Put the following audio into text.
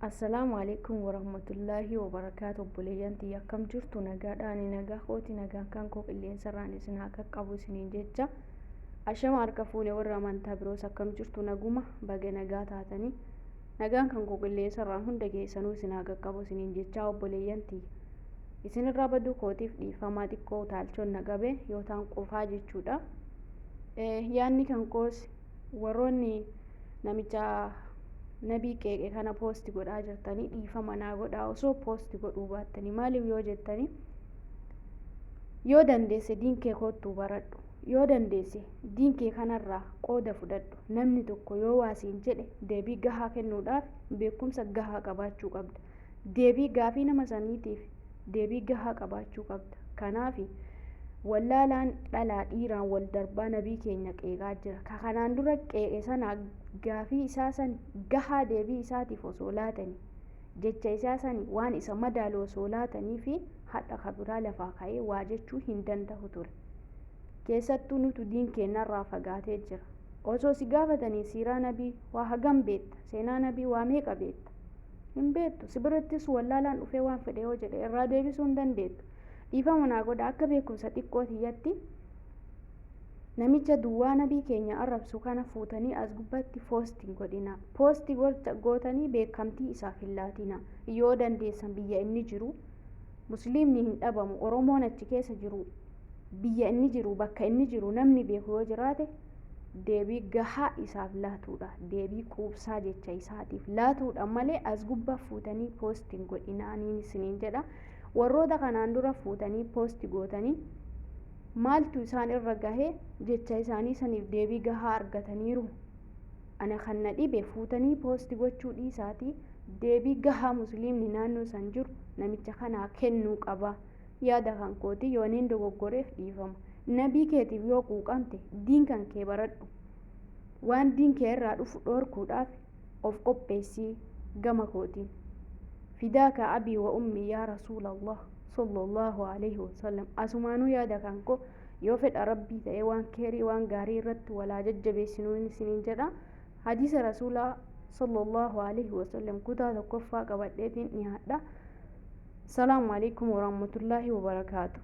Assalaamu alaikum warahmatullaahi wabarakaatu. Obboleeyyan tiyya, akkam jirtu? Nagaadhaani? Nagaa kooti. Nagaan kan koo qilleensarraan isin haa qaqqabu isiniin jecha. Ashama, harka fuune. Warra amantaa biroos akkam jirtu? Naguma? Baga nagaa taatanii. Nagaan kan koo qilleensarraan hunda keessanuu isin haa qaqqabu isiniin jecha. Obboleeyyan tiyya, isinirraa baduu kootiif dhiifamaa. Xiqqoo utaalchoon na qabe yoo ta'an qofaa jechuudha. Yaanni kan koos, warroonni namicha nabii qeeqe kana post godhaa jirtanii, dhiifama naa godhaa. Osoo post godhuu baattanii maaliif yoo jettanii, yoo dandeesse diin kee koottuu baradhu, yoo dandeesse diin kee kanarraa qooda fudhadhu. Namni tokko yoo waasiin jedhe deebii gahaa kennuudhaaf beekumsa gahaa qabaachuu qabda. Deebii gaafii nama saniitiif deebii gahaa qabaachuu qabda. Kanaaf wallaalaan dhalaa dhiiraan wal darbaa nabii keenya qeeqaa jira. Ka kanaan dura qeeqe sana gaafii isaa san gahaa deebii isaatiif osoo laatanii, jecha isaa san waan isa madaalu osoo laatanii fi hadha kabiraa lafaa ka'ee waa jechuu hin danda'u ture. Keessattuu nutu diin keenyarraa fagaatee jira. Osoo si gaafatanii, siiraa nabii waa hagam beetta? Seenaa nabii waa meeqa beetta? Hin beektu. Si birattis wallaalaan dhufee waan fedhe yoo jedhe irraa deebisuu hin dandeettu. Dhiifama naa godha. Akka beekumsa xiqqoo tiyyatti, namicha duwwaa nabii keenya arrabsu kana fuutanii as gubbatti post hin godhina. Post gootanii beekamtii isaaf hin laatina. Yoo dandeessan biyya inni jiru, musliimni hin dhabamu, Oromoon achi keessa jiru, biyya inni jiru, bakka inni jiru namni beeku yoo jiraate, deebii gahaa isaaf laatuudha. Deebii quubsaa jecha isaatiif laatuudha malee as gubbaa fuutanii post hin godhinaaniin isiniin jedha. Warroota kanaan dura fuutanii post gootanii maaltu isaan irra gahee? Jecha isaanii saniif deebii gahaa argataniiru? Ana kan na dhibe, fuutanii post gochuu dhiisaatii deebii gahaa musliimni naannoo san jiru namicha kanaa kennuu qaba. Yaada kan kooti, yooniin dogoggoreef dhiifama. Nabii keetiif yoo quuqamte, diin kan kee baradhu. Waan diin kee irraa dhufu dhoorkuudhaaf of qopheessii. Gama kootiin, fidaaka abii wa ummii yaa rasuulallah sallallahu alaihi wasallam. Asumaanuu yaada kan koo, yoo fedha Rabbii ta'e, waan keerii, waan gaarii irratti walaa jajjabeessinuun isiniin jedha. Hadiisa rasuulaa sallallahu alaihi wasallam kutaa tokkoffaa qabadheetiin dhiyaadha. Salaamu alaikum warahmatullaahi wabarakaatu.